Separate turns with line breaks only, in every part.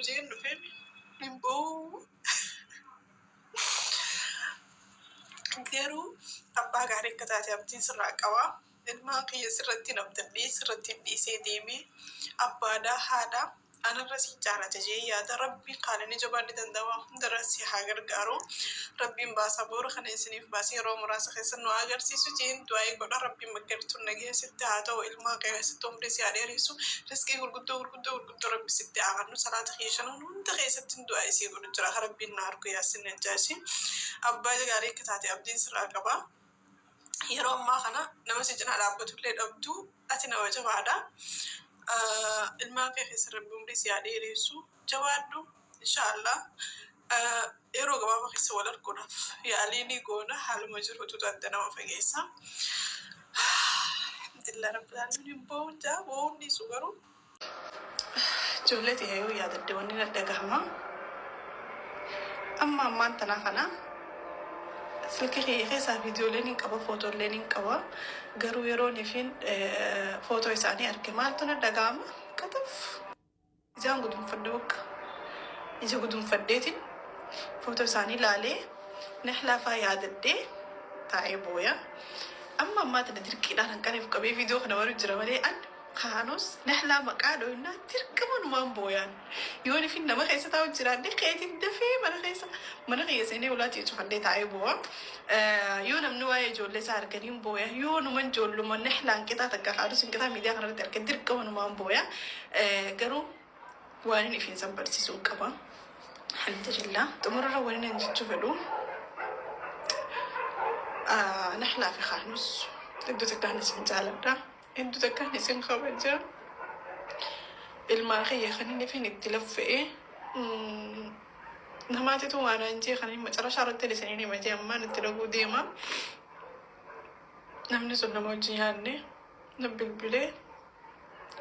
jeen dhufee hin boo'u. Garuu abbaa gaarii akka taate abdiin sirraa qaba. Ilmaan kiyya sirratti hin abdadhee sirratti hin dhiisee deemee abbaadhaa haadha anarra si jaalata jee yaada. Rabbiin kaalini jabaan ni danda'ama hundarra si haa gargaaru. Rabbiin baasaa boora kana isiniif baasee yeroo muraasa keessa nu haa agarsiisu jeen du'aa'ii godha. Rabbiin bakka jirtu nagaya sitti haa ta'u, ilmaan kee keessatti umrii si haa dheeressu, riskii gurguddoo gurguddoo gurguddoo Rabbi sitti haa kennu. Salaata kiyya shanan hunda keessatti du'aa'ii sii godhu jira. Rabbiin na argu Yaasin Najjaashi. Abbaa gaarii akka taate abdiin sirraa qaba. Yeroo ammaa kana nama si cinaa dhaabbatullee dhabdu, ati nama jabaadha. Ilmaan kee keessa Rabbi umrii si haa dheeressu. Jabaadhu, inshaallah. Yeroo gabaabaa keessa wal arguudhaaf yaalii ni goona. Haaluma jirutu adda nama fageessa. Alhamdulillah rabbil alamin, hin boo'uun jaa, boo'uun dhiisu garuu. Ijoollee tiyya yoo yaadadde wanni na dhagahama. Amma ammaan tanaa kana silkii kiyya keessaa viidiyooleen hin qaba, footooleen hin qaba. Garuu yeroon ifin footoo isaanii arge maaltu na dhagahama? Qaxaf. Ijaan gudunfadhe, bakka ija gudunfadheetiin footoo isaanii laalee Nahlaa faa yaadadhee taa'ee booya. Amma ammaa tana dirqiidhaan hanqaneef qabee viidiyoo kana baru jira malee an Kaanus Nahlaa maqaa dho'innaa dirqama numaan booyaan. Yoon ifin nama keessa taa'u jiraadhe keetiin dafee mana keessa mana kiyya seenee ulaatii cufadhee taa'ee boo'a. Yoo namni waa'ee ijoollee isaa arganiin booya. Yoo numan ijoolluma Nahlaan qixaa takka Kaanus hin qixaa miidiyaa kanarratti argan dirqama numaan booya. Garuu waan inni ifiin san barsiisuu qaba. Alhamdulillah. Xumurarra wani nan jechuu fedhu, Nahlaa fi Kaanus hedduu takkaan isin jaaladha. Hedduu takkaan isin kabaja. Ilmaan kiyya kan inni ifin itti laffa'e namaatitu waan an jee kan inni macarashaa irratti isiniin hima jee ammaan itti dhaguu deema. Namni sun nama wajjin yaadne na bilbilee,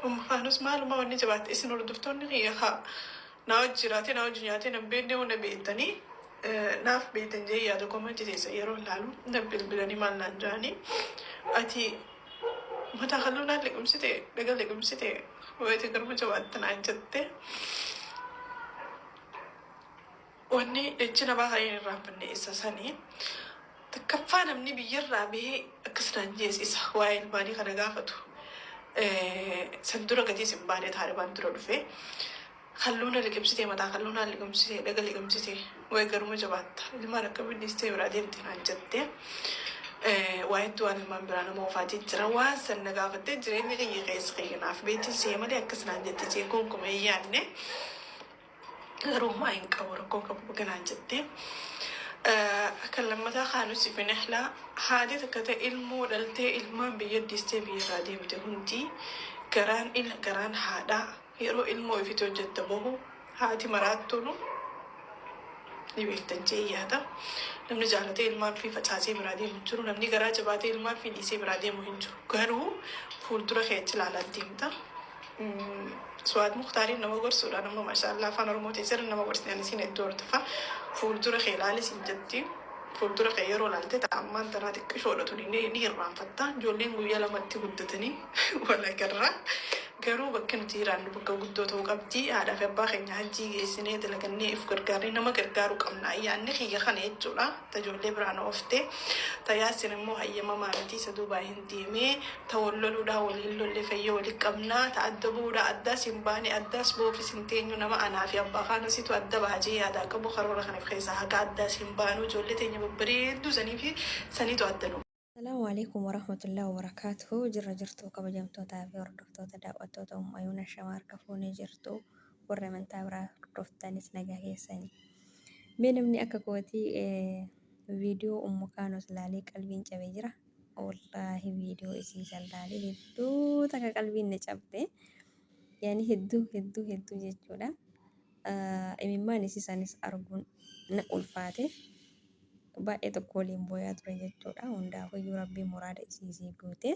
"Umma Kaanus, maaluma wanni jabaatte?" Isin hordoftoonni kiyya haa naa wajji jiraatee naa wajji nyaatee na beekne hoo na beektanii naaf beektan jee yaada. Comment teessa yeroo ilaalu na bilbilanii maal naan jaanii, "Ati mataa halluu naan liqimsite, dhaga liqimsite, wayitii garuma jabaatte," naan jette. Wanni jechi namaa kan hin irraanfanne isa sanii. Takkaffaa namni biyyarraa bahee akkas naan jees isa waa'ee ilmaanii kana gaafatu. San dura gatiis hin baane, Taalibaan dura dhufe. Halluu na liqimsitee, mataa halluu naan liqimsitee, dhaga liqimsitee, wayi garuma jabaatta. Ilmaan akkamiin dhiistee biraa deemte naan jette. Waa hedduu waan ilmaan biraa nama oofaatii jira. Waan san na gaafattee jireenya kiyya keessa kiyya naaf beektiin see malee akkas naan jette jee gonkumaa hin yaadne. Garuu homaa hin qabu, rakkoo qabu, baga naan jette. Kan lammataa Kaanus fi Nahlaa, haati takka ta'e ilmoo dhaltee ilmaan biyya dhiistee biyyarraa deemte hundi garaan garaan haadhaa yeroo ilmoo ifitti hojjette bahu haati maraattuunu ni beektan jee yaada. Namni jaalatee ilmaan fi facaasee biraa deemu hin jiru. Namni garaa jabaatee ilmaan fi dhiisee biraa deemu hin jiru. Garuu fuuldura kee achi ilaalaa deemta. Suwaad Muktaariin nama gorsuudhaan amma maashaallah afaan Oromootiin sirri nama gorsiti, ani isiin hedduu hordofa. Fuuldura kee ilaali siin jetti. Fuuldura kee yeroo ilaalte ta'a ammaan tanaa xiqqishoodha tuni ni irraanfatta. Ijoolleen guyyaa lamatti guddatanii wal agarra. Garuu bakki nuti jiraannu bakka guddoo ta'uu qabdi. Haadhaa fi abbaa keenya hajjii geessinee dalagannee if gargaarree nama gargaaruu qabna. Ayyaanni kiyya kana jechuudha. Ta ijoollee biraan oofte. Ta Yaasin immoo hayyamamaa miti, isa duubaa hin deemee. Ta wal loluudhaa waliin lolle fayyoo wali qabna. Ta adda bu'uudhaa addaas hin baane, addaas bu'uufis hin teenyu. Nama anaa fi abbaa Kaanusitu adda baha jee yaadaa qabu karoora kana of keessaa haqa addaas hin baanu. Ijoollee teenya babbareedduu sanii fi saniitu adda nu.
Asalaamu alaikum warahmatullahi wabarakatuhu. Jirra jirtuu kabajamtootaa fi hordoftoota, daawwattoota Ummu Ayuuna Shamaa, harka fuunee jirtu? Warri amantaa biraa hordoftanis nagaa keessanii? Mee namni akka kootii viidiyoo Ummu Kaanos laalee qalbiin cabe jira? Wallaahi viidiyoo isii san laalee hedduu takka qalbiin na cabde, yaani hedduu hedduu hedduu jechuudha. Imimmaan isii sanis arguun na ulfaate, baay'ee tokko waliin booyaa ture jechuudha. Hundaafuyyuu Rabbiin muraada isii isii guute.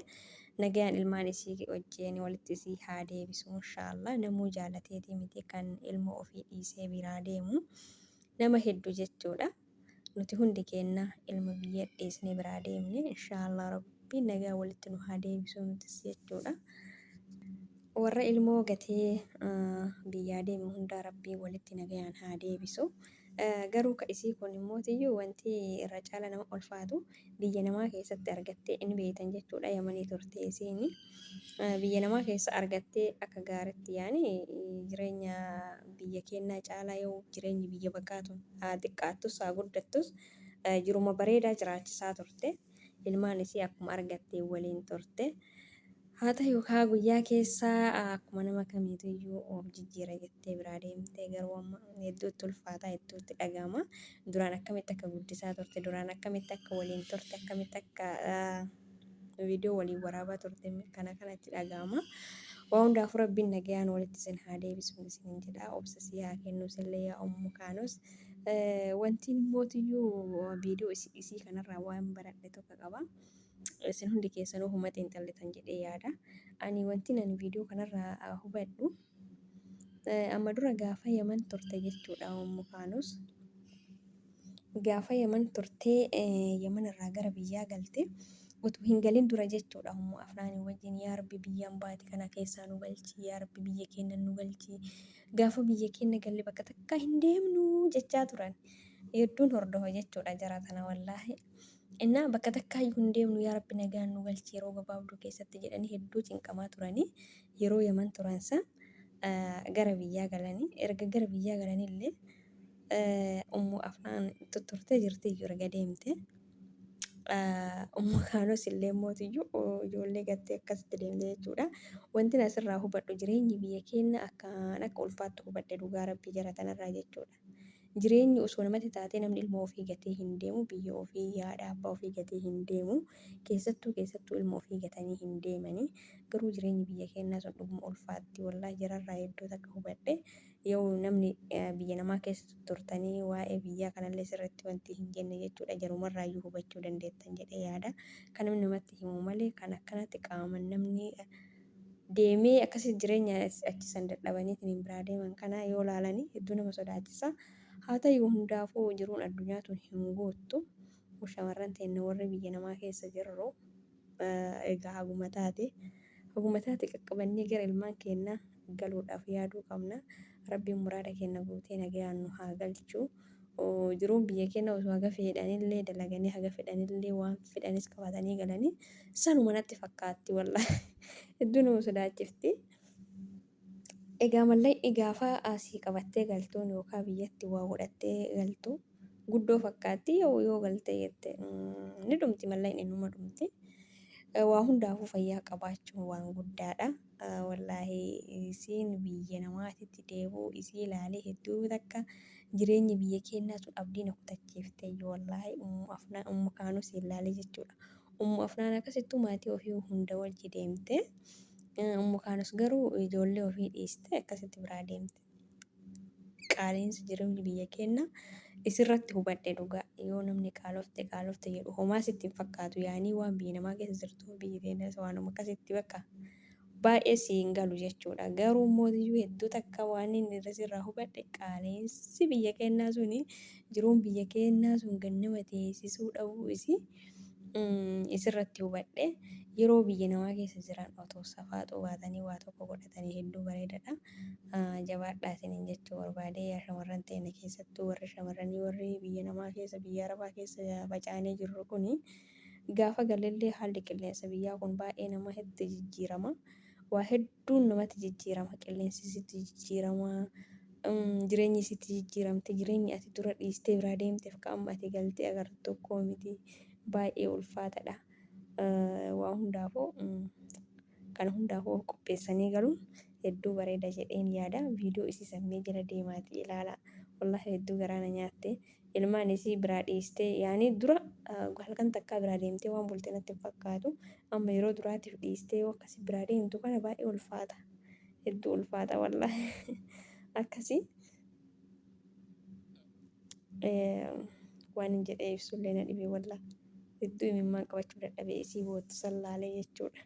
Nagayaan ilmaan isii wajjin walitti isii haa deebisu inshaallah. Namuu jaalateetii miti kan ilmoo ofii dhiisee biraa deemu. Nama hedduu jechuudha. Nuti hundi keenya ilma biyya dhiisnee biraa deemne. Inshaallah Rabbiin nagaa walitti nu haa deebisu nutis jechuudha. Warra ilmoo gatee biyyaa deeme hundaa Rabbiin walitti nagayaan haa deebisu. Garuu ka isii kun immootiyyuu wanti irra caala nama ulfaatu biyya namaa keessatti argattee in beeytan jechuudha. Yamanii turte isiin. Biyya namaa keessa argattee akka gaaritti yaani jireenya biyya keennaa caalaa yoo jireenyi biyya baqaa tun haa xiqqaattus haa guddattus jiruma bareedaa jiraachisaa turte. Ilmaan isii akkuma argattee waliin turte. Haa ta'u kaa guyyaa keessa akkuma nama kamiitiyyuu of jijjiira jettee biraa deemte, garuu amma hedduutti ulfaataa, hedduutti dhaga'ama. Duraan akkamitti akka guddisaa turte, duraan akkamitti akka waliin turte, akkamitti akka viidiyoo waliin waraabaa turte kana kanatti dhaga'ama. Waa hundaafuu Rabbiin nagayaan walitti isin haa deebisu isiniin jedha. Obsa sii haa kennu isinillee yaa Ummu Kaanus. Wanti mootiyyuu viidiyoo isii kanarraa waan baradhe tokko qaba. Isin hundi keessanuu huma xiinxallitan jedhee yaada. Ani wanti ani viidiyoo kanarraa hubadhu, amma dura gaafa Yaman turte jechuudha Ummu Kaanus. Gaafa Yaman turtee Yaman irraa gara biyyaa galte, utuu hin galin dura jechuudha, Ummu Afnaanii wajjin, "Yaa Rabbi, biyyaan baate kana keessaa nu galchi, yaa Rabbi, biyya keenya nu galchi, gaafa biyya keenya galle bakka takka hin deemnu" jechaa turan. Hedduun hordofa jechuudha jara tana wallaahi. Innaa "Bakka takkaayyuu hin deemnu, yaa Rabbi, nagaan nu galchi yeroo gabaabduu keessatti" jedhanii hedduu cinqamaa turanii yeroo Yaman turan san. Gara biyyaa galanii, erga gara biyyaa galanillee Ummu Afnaan tutturtee jirti iyyuu erga deemte. Ummu Kaanus illee mootiyyuu ijoollee gattee akkasitti deemte jechuudha. Wanti asirraa hubadhu, jireenyi biyya keenya akkaan akka ulfaattu hubadhe dhugaa Rabbii jara tanarraa jechuudha. Jireenyi osoo namatti taatee namni ilma ofii gatee hin deemu, biyya ofii, yaada abbaa ofii gatee hin deemu. Keessattuu keessattuu ilma ofii gatanii hin deemanii. Garuu jireenyi biyya keenyaa sun dhuguma ulfaatti. Wallaahi jararraa hedduu takka hubadhe. Yoo namni biyya namaa keessa turtanii waa'ee biyyaa kanallee sirriitti wanti hin jenne jechuudha. Jarumarraayyuu hubachuu dandeettan jedhee yaada. Kan namni namatti himu malee kan akkanatti qaaman namni deemee akkasii jireenya achi san dadhabaniitiin hin biraa deeman kana yoo laalanii hedduu nama sodaachisa. Haa ta'u, hundaafuu jiruun addunyaa tun hin guuttu. Shamarran teenya warri biyya namaa keessa jirru egaa haguma taate qaqqabannee gara ilmaan keenyaa galuudhaaf yaaduu qabna. Rabbiin muraada keenya guutee nagayaan nu haa galchu. Jiruun biyya keenya osoo haga fedhanillee dalaganii, haga fedhanillee waan fedhanis qabatanii galanii sanuma natti fakkaatti, wallaahi hedduu nama sodaachifti. Egaa mallaqni gaafa asii qabattee galtuun yookaan biyyatti waa godhattee galtu guddoo fakkaatti, yoo galtee jette ni dhumti, mallaqni numa dhumti. Waa hundaafuu fayyaa qabaachuun waan guddaadha. Wallaahi isiin biyya namaatitti deebi'uu isii ilaalee hedduu takka jireenyi biyya keenyaa sun abdii na kutachiifte wallaahi, Ummu Afnaan, Ummu Kaanus ilaalee jechuudha. Ummu Afnaan akkasittuu maatii ofii hunda wajji deemte. Ummu Kaanus garuu ijoollee ofii dhiiste akkasitti biraa deemte. Qaala'insi jireenya biyya keenyaa isirratti hubadhe dhugaa. Yoo namni qaalofte qaalofte jedhu homaa sitti hin fakkaatu, yaanii waan biyya namaa keessa jirtu biyyi teenyas waanuma akkasitti bakka baay'ee si hin galu jechuudha. Garuu mootiyyuu hedduu takka waan inni irra hubadhe, qaala'insi biyya keenyaa suni, jiruun biyya keenyaa sun gannama teessisuu dhabuu isii isirratti hubadhe. Yeroo biyya namaa keessa jiran otoo safaaxuu baatanii waa tokko godhatanii hedduu bareedaadha. Jabaadhaa isiniin jechuu barbaade, yaa shamarran teenya, keessattuu warri shamarranii, warri biyya namaa keessa, biyya arabaa keessa facaanee jirru kuni, gaafa galillee haalli qilleensa biyyaa kun baay'ee nama hedduu jijjiirama. Waa hedduun namatti jijjiirama. Qilleensi sitti jijjiirama. Jireenyi sitti jijjiiramte. Jireenyi ati dura dhiistee biraa deemteef ka amma ati galtee agartu tokko miti. Baay'ee ulfaatadha. Waa hundaafuu, kana hundaafuu of qopheessanii galuun hedduu bareeda jedheen yaada. Viidiyoo isii sammee jala deemaatii ilaala. Wallaahi hedduu garaa na nyaatte. Ilmaan isii biraa dhiistee, yaanii dura halkan takkaa biraa deemtee waan bulte natti hin fakkaatu. Amma yeroo duraatiif dhiistee yoo akkasii biraa deemtu kana baay'ee ulfaata. Hedduu ulfaata wallaahi. Akkasii waan hin jedhee ibsullee na dhibee wallaahi. Hedduu imimmaan qabachuu dadhabee isii boottu sallaalee jechuudha.